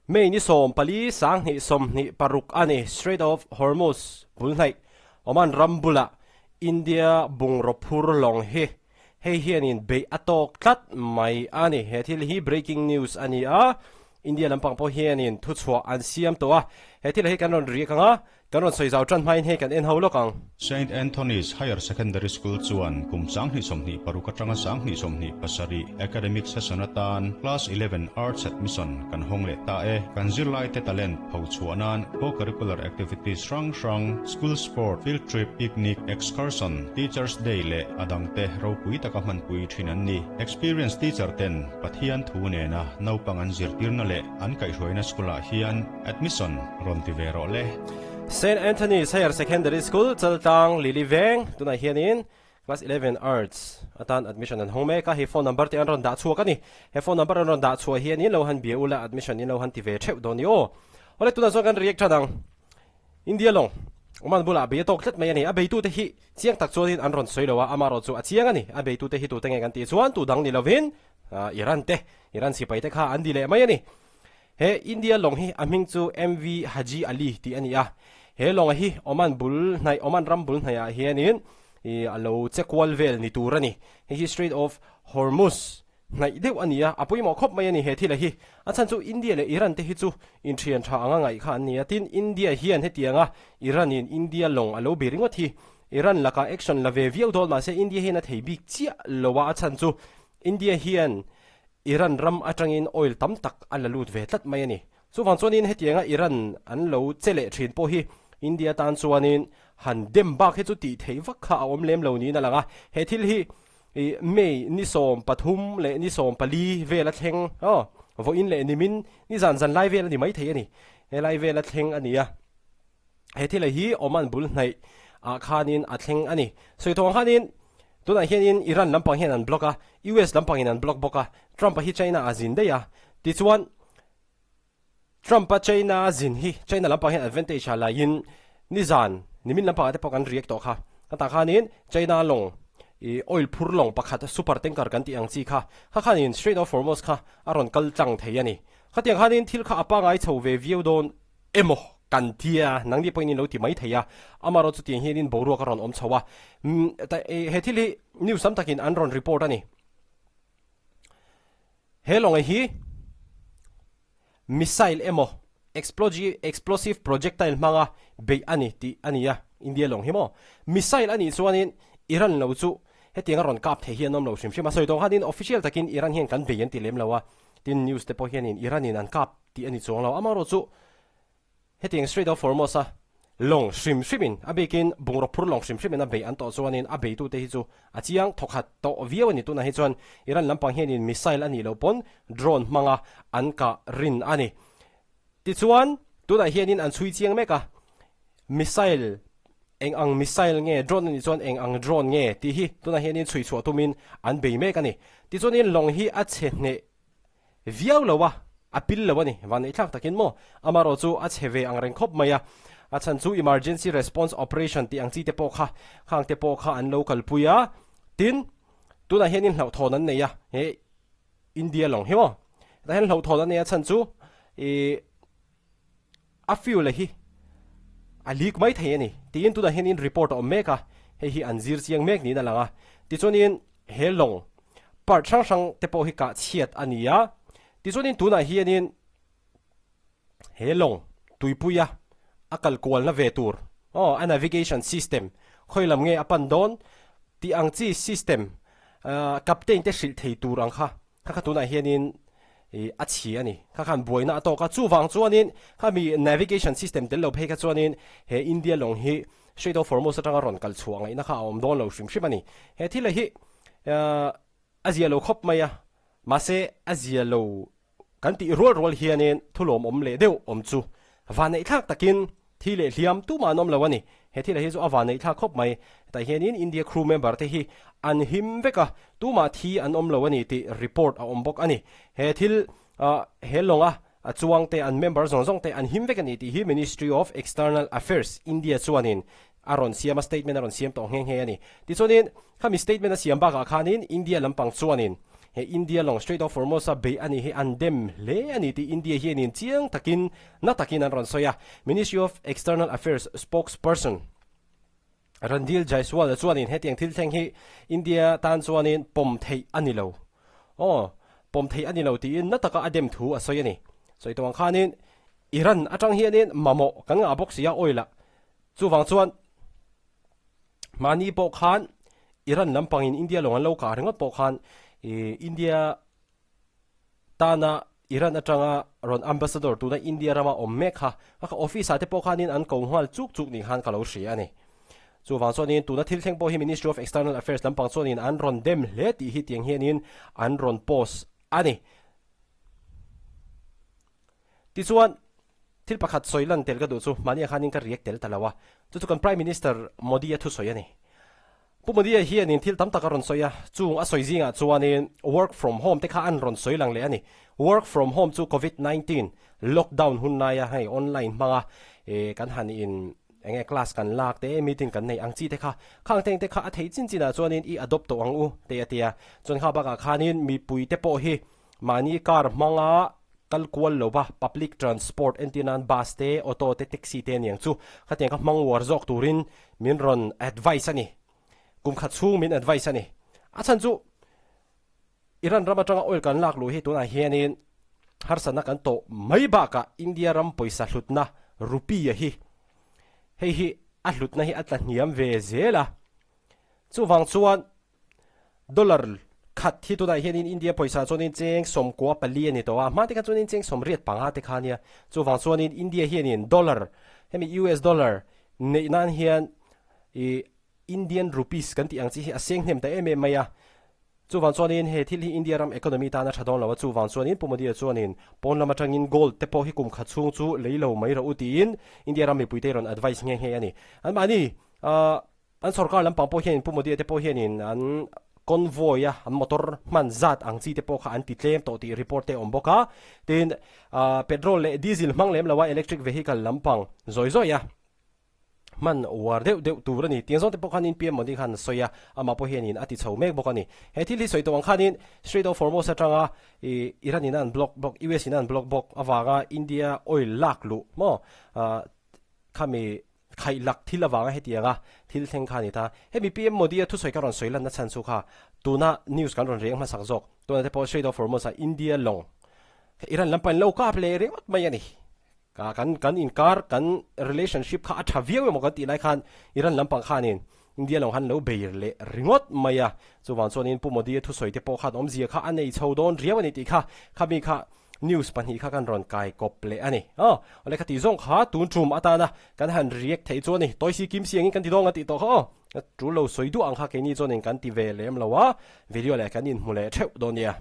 May ni 14 2026 a ni. Strait of Hormuz bul hnaih Oman ram bulah India bungraw phur lawng hi hei hianin beih a tawk tlat mai a ni. He thil hi breaking news a ni a, India lampang pawh hianin thuchhuah an siam tawh a. He thil hi kan rawn riak ang a, Kan rawn sawi zau tan hmain hei kan en ho lawk ang. Saint Anthony's Higher Secondary School chuan kum 2026 atanga 2027 academic session atan Class 11 Arts admission kan hawng leh ta e. Kan zirlaite talent pho chhuah nan co-curricular activities hrang hrang, school sport, field trip, picnic, excursion, Teachers Day leh a dangte ropui taka hmanpui thin an ni. Experienced teacher ten Pathian thu nena naupang an zirtirna leh an kaihhruaina school-ah hian Admission rawn ti ve rawh le. Saint Anthony's Higher Secondary School, Chaltlang, Lily Veng, tunah hianin Class 11 Arts atan admission an hawng mek a, hei phone number te an rawn dah chhuak a ni. He phone number an rawn dah chhuah hianin lo han bia ula admission in lo han ti ve theuh dawn ni aw. Awle tunah chuan kan react tan ang. India lawng Oman bulah bei a tawk tlat mai a ni. A beitute hi chiang tak chuanin an rawn sawi lo a, amaherawhchu a chiang a ni. A beitute hi tute nge kan tih chuan tu dang ni lovin Iran te, Iran sipai te kha an di leh mai a ni. He India lawng hi a hming chu MV Haji Ali tih a ni a. He lawng hi Oman bul hnaih, Oman ram bul hnaihah hianin ih a lo che kual vel ni tur a ni. Hei hi Strait of Hormuz hnaih deuh a ni a, a pawimawh khawp mai a ni he thil a hi. A chhan chu India leh Iran te hi chu inthian tha anga ngaih kha an ni a, tin India hian hetianga Iran in India lawng a lo be ringawt hi Iran lakah action la ve viau dawn mahse India hian a thei bik chiah lo a, a chhan chu India hian Iran ram atangin oil tam tak a la lut ve tlat mai a ni. Chuvang chuanin hetianga Iran an lo che leh thin pawh hi India tan chuanin han dem bak hi chu tih theih vak kha a awm lem lo niin a lang a. He thil hi May ni 13 leh ni 14 vel a thleng aw, vawiin leh nimin ni zan zan lai vel a ni maithei a ni. He lai vel a thleng a ni a. He thil hi Oman bul hnaih ah khanin a thleng a ni. Sawi thawng khanin tunah hianin Iran lampang hian an block a, US lampangin an block bawk a, Trump-a hi China a zin daih a. Tichuan Trump-a China a zin hi China lampang hian advantage ah laiin nizan nimin lampangah te pawh kan react tawh kha. Ka tah khanin China lawng ih oil phur lawng pakhat super tanker kan tih ang chi kha kha khanin Strait of Hormuz kha a rawn kal tlang thei a ni. Khatiang khanin thil kha a pangai chho ve viau dawn Emaw kan tia, nangni pawhin in lo ti mai thei a, amaherawh chutiang hianin boruak a rawn awm chho a, he thil hi news tam takin an rawn report a ni. He lawng hi missile emaw explosive projectile hmanga beih a ni tih a ni a, India lawng hi maw. Missile a nih chuanin Iran lo chu hetiang a rawn kap thei hi an awm lo hrim hrim a, sawi tawh khanin official takin Iran hian kan bei an ti lem lo a, tin news te pawh hianin Iran-in an kap tih a ni chuang lo. Amaherawh chu hetiang Strait of Hormuz a lawng hrim hrimin, a bikin bungraw phur lawng hrim hrimin a bei an tawh chuanin a beitute hi chu a chiang thawkhat tawh viau a ni. Tunah hi chuan Iran lampang hianin missile a nih loh pawn drone hmanga an kah rin a ni. Tichuan, tunah hianin an chhui chiang mek a, missile eng ang missile nge, drone a nih chuan eng ang drone nge tih hi tunah hianin chhui chhuah tumin an bei mek a ni. Tichuanin lawng hi a chhe hneh viau lo a, a pil lo a ni. Vanneih thlak takin maw? Amaherawh chu a chhe ve ang reng khawp mai a. A chhan chu Emergency Response Operation tih ang chi te pawh kha, khang te pawh kha an lo kalpui a. Tin, tunah hianin hlauhthawn an nei a, he India lawng hi maw? Hetah hian hlauhthawn an nei a chhan chu ih a fuel hi a leak mai thei a ni tiin tunah hianin report a awm mek a, hei hi an zir chiang mek niin a lang a. Tichuanin he lawng part hrang hrang te pawh hi kah chhiat a ni a, tichuanin tunah hianin he lawng tuipuia a kal kualna ve tur aw a navigation system khawi lam nge a pan dawn tih ang chi system captain te hrilh thei tur ang kha kha kha tunah hianin ih a chhi a ni kha khan buaina a tawk a chuvang chuanin khami navigation system tel lo phei kha chuanin he India lawng hi Strait of Hormuz atanga rawn kal chhuah ngaihna kha a awm dawn lo hrim hrim a ni he thil hi a zia lo khawp mai a mahse a zia lo Kan tih rual rual hianin thulawm awm leh deuh awm chu vanneihthlak takin thi leh hliam tumah an awm lo a ni. He thil hi chu a vanneihthlak khawp mai. Hetah hianin India crew member te hi an him vek a, tumah thi an awm lo a ni tih report a awm bawk a ni. He thil he lawnga chuang te an member zawng zawng te an him vek a ni tih hi Ministry of External Affairs India chuanin a rawn siam a, statement a rawn siam tawh nghe nghe a ni. Tichuanin khami statement a siam bakah khanin India lampang chuanin. he India lawng Strait of Hormuz-a beih a nih hi an dem hle a ni tih India hianin chiang takin na takin an rawn sawi a. Ministry of External Affairs spokesperson Randhir Jaiswal chuanin hetiang thil thleng hi India tan chuanin pawm theih a ni lo. Aw, pawm theih a ni lo tiin na taka a dem thu a sawi a ni. Sawi tawh ang khanin Iran atang hianin mamawh kan ngah bawk si a oil ah. Chuvang chuan mahni pawh khan Iran lampangin India lawng an lo kah ringawt pawh khan India tana Iran atanga rawn ambassador tuna India rama awm mek kha a office ah te pawh khanin an ko nghal chuk chuk ni khan ka lo hria a ni. Chuvang chuanin tuna thil thleng pawh hi Ministry of External Affairs lampang chuanin an rawn dem hle tih hi tiang hianin an rawn post a ni. Tichuan, thil pakhat sawi lan tel ka duh chu mahni ang khanin ka react tel ta lo a, chu chu kan Prime Minister Modi-a thusawi a ni. Pu Modi-a hianin thil tam tak a rawn sawi a, chung a sawi zingah chuanin work from home te kha an rawn sawi lang leh a ni. Work from home chu Covid 19 lockdown hun laia hei online hmanga kan han in eng nge class kan lak te, meeting kan neih ang chi te kha, khang teng te kha a theih chin chinah chuanin i adopt tawh ang u te a ti a. Chuan kha bakah khanin mipui te pawh hi Mahni car hmanga kal kual lo va, public transport entir nan bus te, auto te, taxi te aniang chu khatiang kha hmang uar zawk turin min rawn advice a ni. Kum khat chhung min advice a ni. A chhan chu Iran ram atanga oil kan lak luh hi tunah hianin harsatna kan tawh mai bakah India ram pawisa hlutna rupee a hi hei hi a hlutna hi a tla hniam ve zel a. Chuvang chuan Dollar khat hi tunah hianin India pawisa chuanin cheng 14 a ni tawh a, hma te kha chuanin cheng 85 te kha a nia. Chuvang chuanin India hianin dollar, hemi US dollar neih nan hian ih Indian rupees kan tih ang chi hi a seng hnem ta em em mai a. Chuvang chuanin he thil hi India ram economy tan a tha dawn lo a, chuvang chuanin Pu Modi-a chuanin pawn lam atangin gold te pawh hi kum khat chhung chu lei lo mai rawh u tiin India ram mipuite rawn advice nghe nghe a ni. Anmahni ah An sorkar lampang pawh hianin Pu Modi-a te pawh hianin an convoy a an motor hman zat ang chi te pawh kha an ti tlem tawh tih report te a awm bawk a. Tin, petrol leh diesel hmang lem lo a electric vehicle lampang zawi zawi a hman uar deuh deuh tur a ni. Tiang zawng te pawh khanin PM Modi khan a sawi a, amah pawh hianin a ti chho mek bawk a ni. He thil hi sawi tawh ang khanin Strait of Hormuz atanga Iran in a an block bawk, US in a an block bawk avanga India oil lak luh maw khami Khaihlak thil avanga hetianga thil thleng kha a ni ta. Hemi PM Modi-a thusawi ka rawn sawi lanna chhan chu kha tuna news kan rawn reng hmasak zawk. Tuna te pawh Strait of Hormuz-a India lawng Iran lampa in lo kap leh ringawt mai a ni. Ka kan kan inkar kan relationship kha a tha viau emaw kan tih lai khan Iran lampang khanin India lawng han lo bei leh ringawt mai a. Chuvang chuanin Pu Modi-a thusawi te pawh khan awmzia kha a nei chho dawn riau a ni tih kha khami kha News pahnih kha kan rawn kai kawp leh a ni. Aw, awle kha tih zawng kha tun tum atana kan han react theih chu a ni. Tawi si kim si angin kan ti dawn a tih tawh kha aw. Tul lo sawi duah ang kha keini chuanin kan ti ve lem lo a, video leh kan inhmu leh theuh dawn nia.